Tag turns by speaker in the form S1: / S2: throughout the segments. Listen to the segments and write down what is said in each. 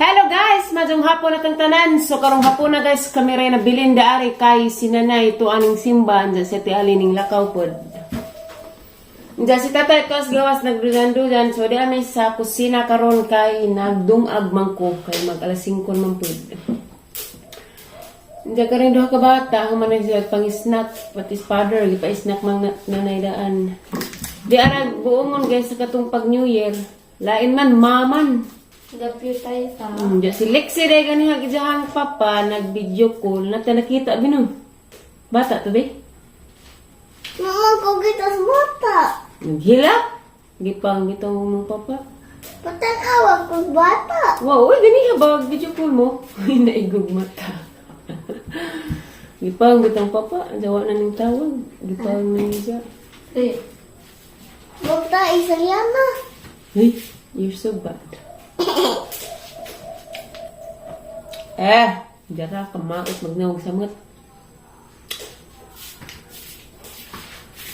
S1: Hello guys, maayong hapon atong tanan. So karong hapon na guys, kami rin nabilin daari kay sinanay ito aning simba andyan si Ate Ali ning lakaw pod. Andyan si Tatay tos gawas nagdudan-dudan. So di ami sa kusina karon kay nagdungag man ko kay mag alas 5 man pod. Andiyan ka rin duha ka bata, human na siya pang snack, pati father, gipa-snack mang nanay daan. Di ara buongon guys sa katong pag New Year. Lain man maman.
S2: Gapyo tayo sa...
S1: Diya si Lexi day ganiha gidiyahang papa nag-video call nata nakita bino. Bata to be.
S2: Mama ko kita sa bata.
S1: Naghilak. Gipang gitong mong papa.
S2: Patang-awag ko bata.
S1: Wow, uy ganiha ba video call mo? Uy, naigog mata. Gipang gitong papa, jawa na ning tawag. Gipang na niya.
S2: Eh. Bata isa yana.
S1: Hey, you're so bad. Eh, jara ka maot magnawag sa mga.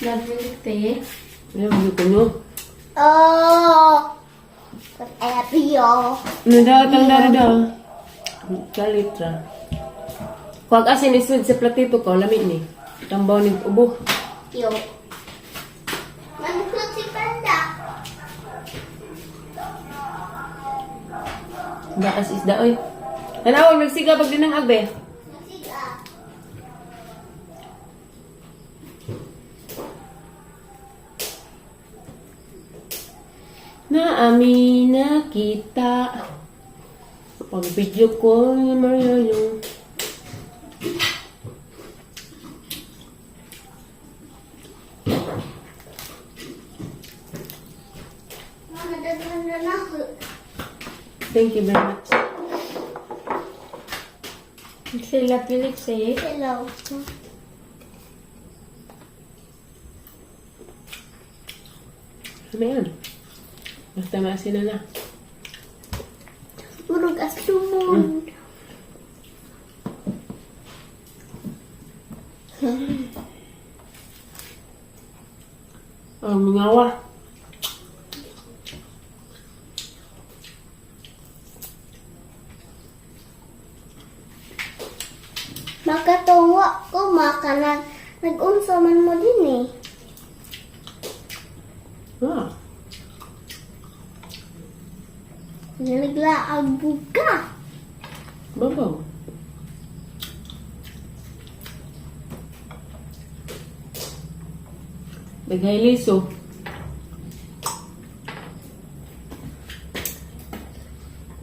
S2: Love you, te.
S1: Ano ba ko nyo?
S2: Oh. Patay-apiyo.
S1: Ano daw, tang daro daw. Kalit ra. Kuwag asin isud sa platito ko, lami ni. Tambaw ni ubo.
S2: Yo. Manukot si Panda.
S1: Bakas isda oy. Tanawag nagsiga pag dinang agbe.
S2: Nagsiga.
S1: Na ami nakita. Pag video call ni Mariano.
S2: Mama, daghan na na ako.
S1: Thank you very much.
S2: Sila Felix eh. Hello.
S1: Ano yan? Basta maasin na na.
S2: Murag aslumon.
S1: Ang mingawa.
S2: Makatuwa ko maka nag nag-unsa man mo din eh.
S1: Ah.
S2: Naglaag buka.
S1: Babaw. Daghay liso.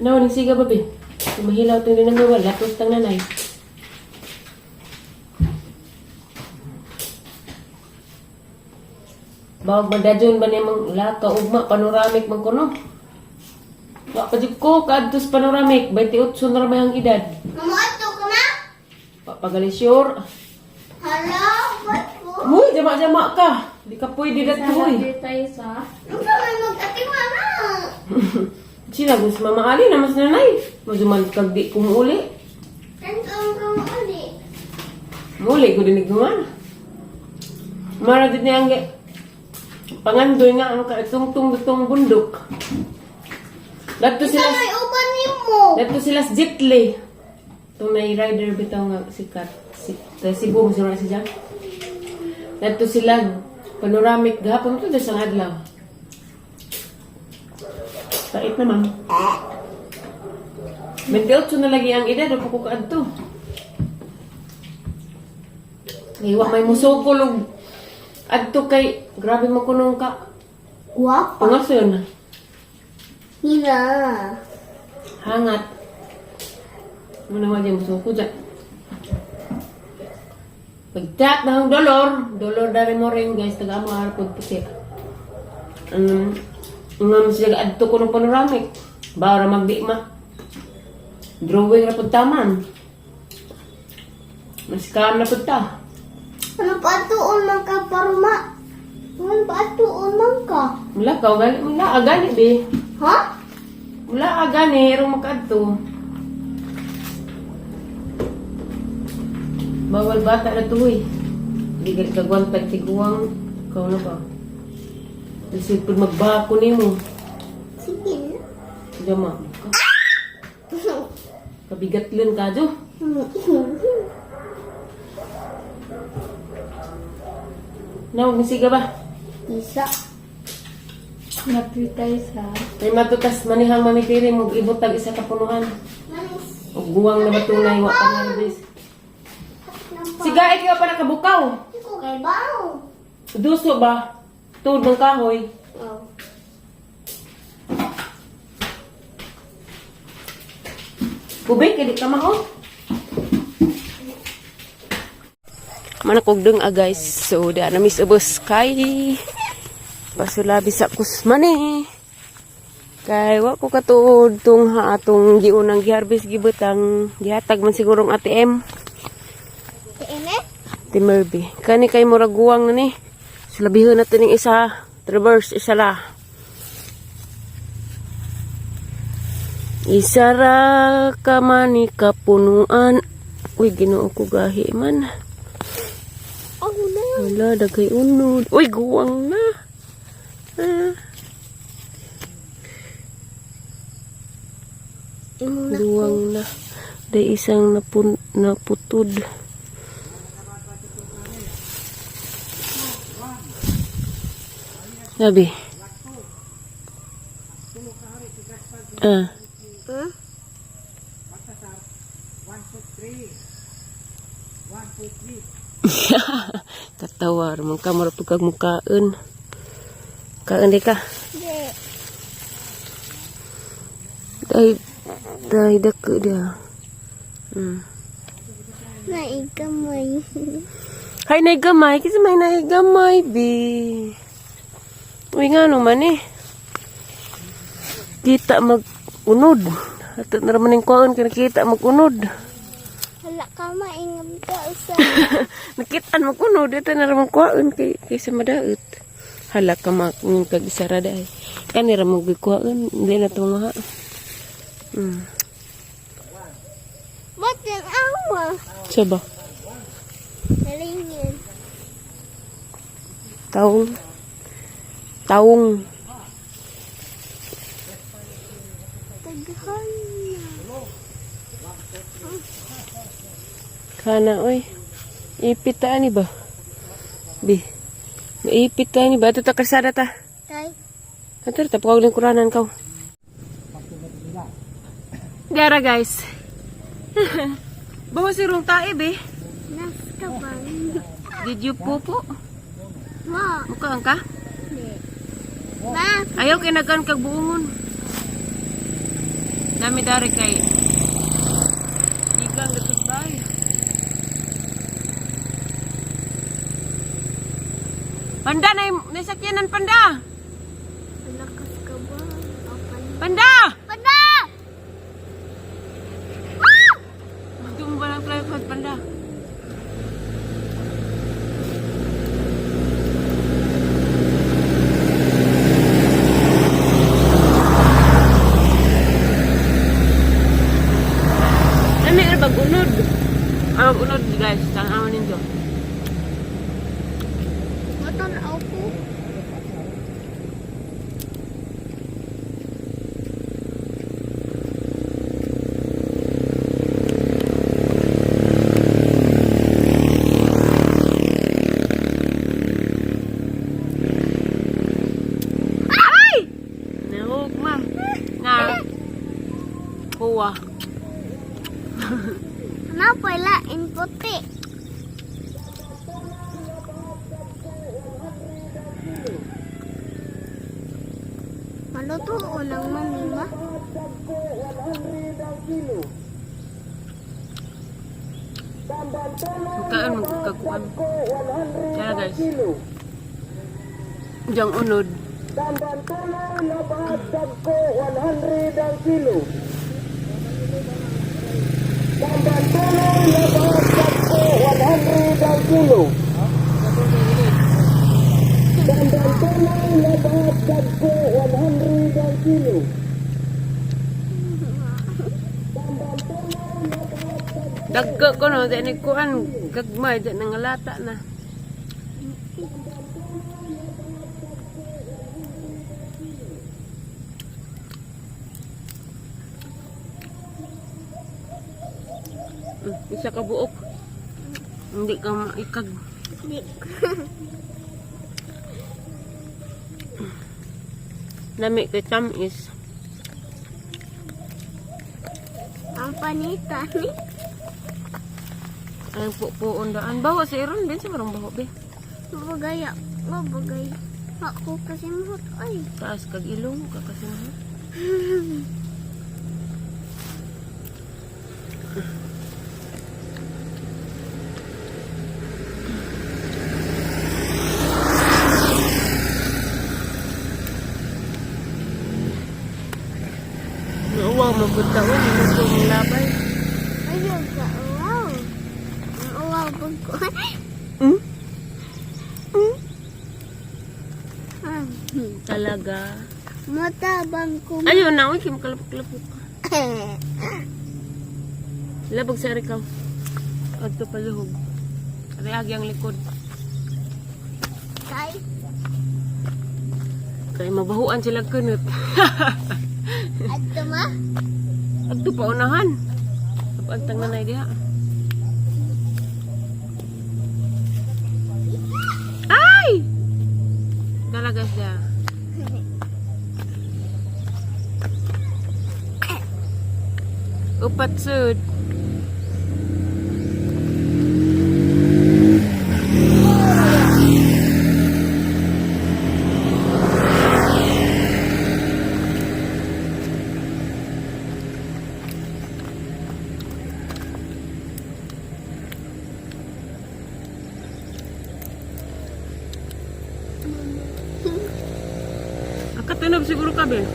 S1: Ano, nagsiga ba, be? Kumahilaw ito din ang gawa. Latos tang nanay. Bawag madadyon ba niya mang laka ugma panoramic man kuno? Wa pa jud ko kaadto sa panoramic 28 na ra may ang edad.
S2: Mama, ato ka ma?
S1: Wa pa gali sure.
S2: Hala, ba't ko?
S1: Uy, jama-jama ka. Di ka pwede dito, uy.
S2: tayo sa... Ano ka man mag-ati mama?
S1: Sila gusto mama Ali na mas nanay. Mazuman kag di kumuuli.
S2: Tanong ka mo uli.
S1: Muli ko din guman. Mara din niya ang pangandoy nga ang kaitungtong ditong bundok. Dato
S2: Isa
S1: sila
S2: may uban nimo.
S1: dato sila sa Jitley. Itong may rider bitaw nga sikat. Si, ta Cebu mo sila siya. Dato sila panoramic gahapon to sa adlaw. Pait naman. 28 na lagi ang edad, o ko kaadto. Iwa may musukol og adto kay grabe mo kunong ka.
S2: Guwapa.
S1: Pangason.
S2: Hina.
S1: Hangat. Muna wa dyan musuko dyan. Pagtak na ang dolor. Dolor dari mo rin guys. Taga mo harapod puti. Ngam siya adto ko ng panoramic. Bara magdi ma. Drawing ra pud taman. Mas kam na pud ta.
S2: Ano pa atuon man ka parma? Ano pa atuon man ka?
S1: Mula ka gali, mula agani be.
S2: Ha?
S1: Mula agani rong makaadto. Bawal bata na tuloy. Di gali kagwan pagtiguang ikaw na ba? Lisod pud magbako nimo.
S2: Sige.
S1: Jama. Pabigatlon ka, Jo. Nawag siga ba?
S2: Isa.
S3: Napitay sa.
S1: May matutas manihang mamitiri mo ibutag isa ka punuan.
S2: Manis.
S1: Og guwang na batunay wa pa harvest. Siga ikaw pa nakabukaw.
S2: Iko kay bao.
S1: Duso ba? Tuod ng kahoy.
S2: Oh.
S1: Kubik, hindi ka mao. Manakog dung ah, guys. So, da na miss ubos kay pasulabi sa kusmani. Kay wa ko katuod tung ha atong giunang giharvest gibutang gihatag man sigurong ATM.
S2: Ine?
S1: Ti Merby. Kani kay murag guwang na ni. Sulabihon natin ning isa. Traverse isa la. Isa ra ka man ni kapunuan. Uy, Ginoo ko gahi man.
S2: Oh na.
S1: Wala, dagay unod. Uy, guwang na. Ah,
S2: Imuna.
S1: guwang na. Day isang naputod. Sabi. Ah.
S2: Hmm?
S1: Katawar man ka mura pud kag mukaon. Kaon di ka.
S2: Di.
S1: Dai dai dako dia.
S2: Naigamay.
S1: Hay nay gamay, kasi may nay gamay bi. Uy nga no man eh. Kita mag unod. Ato na raman ning kuon kay nakita mag unod.
S2: Hala ka maingam ka usa.
S1: Nakitaan mag unod ato na raman kuon kay kaysa madaot. Hala ka mag kag isara dai. Kani ra mo gikuon, hindi na to nga.
S2: Ba't ang awa?
S1: Sa ba?
S2: Nalingin.
S1: Taong. Taong.
S2: Taghan
S1: Kana, oy. Ipit ta ani ba? Bi. Maipit ta ani ba? Ato ta kalsada ta.
S2: Tay.
S1: Ato ta pagkag lingkuranan kaw. Gara guys. Bawa si rong tae be.
S2: Nasta ba?
S1: Did you pupo?
S2: Ma.
S1: Mukaan ka?
S2: Di. Ma.
S1: Ayaw kay nagan kag buongon. Dami dari kay Igang gatot bay. Panda na nasakyanan panda.
S2: Lakas ka ba? O, panda.
S1: Panda!
S2: Panda!
S1: Tumba ng tripod panda. Ano yung pag-unod? Ah, unod guys. Tanawan ninyo.
S2: Matanaw ko.
S1: Ay! Nahug, ma'am. Na. Kuwa.
S2: Ano pala? Inputi. Maluto ng mami ma?
S1: Magkaan magkakuan. Kaya guys. Diyang unod.
S4: Tambantuloy, labahat dagko, 100 ang kilo. Tambantuloy, labahat dagko, 100 ang kilo. Tambantuloy, labahat dagko, 100 ang kilo.
S1: Dagko ko no, di ni kuan gagmay di nangalata na. Isa ka buok. Hindi ka maikag.
S2: Di.
S1: Lami kay tamis.
S2: Ang panita ni.
S1: Ay pupuon daan. Bawa sa iron din sa marong baho be.
S2: Mabagay. Mabagay. Ako kasi mo ay.
S1: Taas kag ilong kakasinho. Nauwaw mapunta ko, hindi ko labay.
S2: Ayun ka. Wow. Ang uwaw pag ko.
S1: Hmm?
S2: Ah,
S1: Talaga.
S2: Matabang ko.
S1: Ayun na, uy, kimakalapok-lapok. Labog sa rikaw. Adto paluhog. Reagi ang likod.
S2: Kay.
S1: Kay mabahuan sila kunot.
S2: Adto ma.
S1: Adto pa unahan. Apantang nanay diha. Ay! Talaga siya. Upat sud. Akatanob siguro ka, Ben.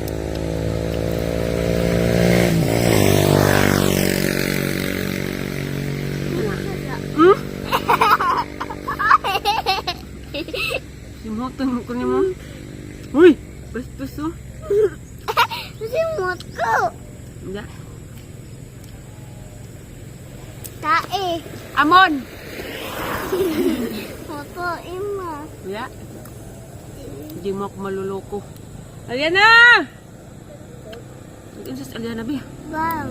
S1: Hmm? Simutan mo ko ni mo. Uy! Bastos oh.
S2: Simot ko.
S1: Hindi.
S2: Tae.
S1: Amon!
S2: Foto ima.
S1: Wala. Hindi mo ako maluloko. Aliana! Nag-insist Aliana, be.
S2: Wow.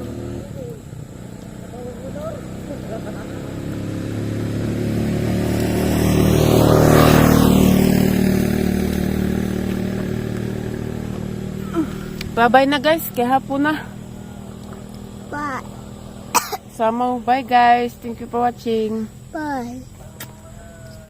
S1: Bye-bye na guys. Kaya hapon na.
S2: Bye.
S1: Samaw. Bye guys. Thank you for watching.
S2: Bye.